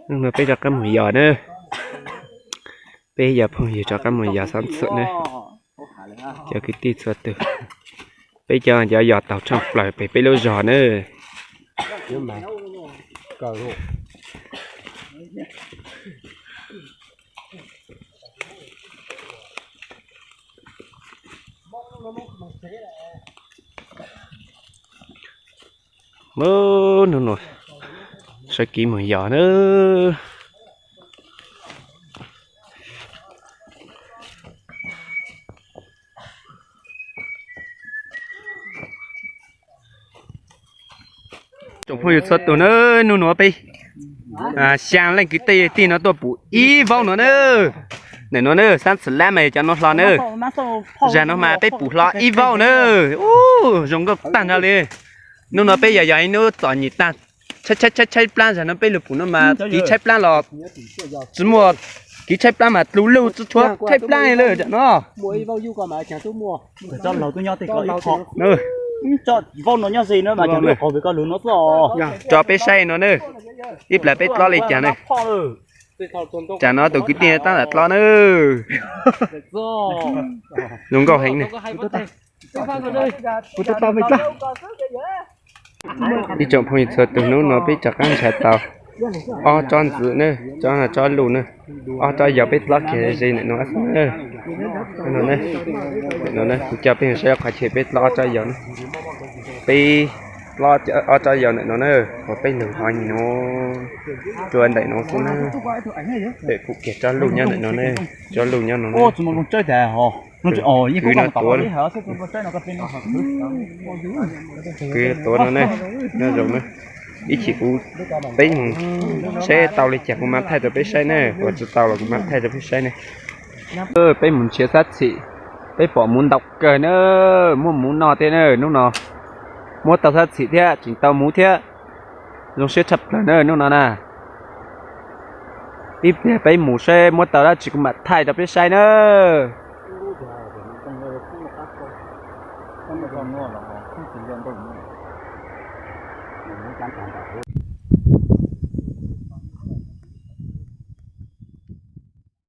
Hnub no peb rov qab mus yos na, peb yog phooj ywg rov qab mus yos xab ntxwm na, cov kwv tij txhua tus. Peb cov yos yos taug tsheej plaws pem peb lub zos na. Hnub no sawv kev mus yos na. Tsoom phooj ywg txhua tus na, hnub no peb xyaa leej kwv tij no tuaj pum ib vaub no na. Ntawm no na, xab ntxwm lab mas yog cov no hlo na. Zag no mas peb pum hlo ib vaub na. Ub, zoo nkauj tag nrho li. Hnub no peb yog yog ib hnub txom nyem tag, tshaib tshaib tshaib plab. Zag no peb lug pum no mas kev tshaib plab los tsis muaj, kev tshaib plab mas dlus lug tsis tshuav tshaib plab li lawm no. Tso peb saib no na, ib plag peb dlob li cas na. Tsam no tus kwv tij tab tom dlob na. Zoo nkauj heev na. Ib tsoom phooj ywg txhua tus, hnub no peb rov qab nrhav tau ob tsob ntxwm na, tsob no tsob luj na, ob tsob yaus peb dlob kiag ze ntawm no xwb na. No na, kuv coj peb saib qhov chaw peb dlob ob tsob yaus na. Peb dlob ob tsob yaus ntawm no na, uas peb lug ho nim no rua ntawm no xwb na. Pem pum kiag tsob luj nyob ntawm no na, tsob luj nyob no na. Kwv no tuav, kwv tuav no ne, nyob zoo na. Ib chim kuv, peb mus saib tau li cas kuv mam thaij rau peb saib ne, uas tsis tau los kuv mam thaij rau peb saib ne. Peb mus nrhiav xab txhim, peb pom muv ntau kawg na, muaj muv noj thiab na hnub no. Muab tau xab txhim thiab tseem tau muv thiab, zoo siab tshaj plaws na hnub no na. Ib pliag peb mus saib muab tau dab tsi kuv mam thaij rau peb saib na.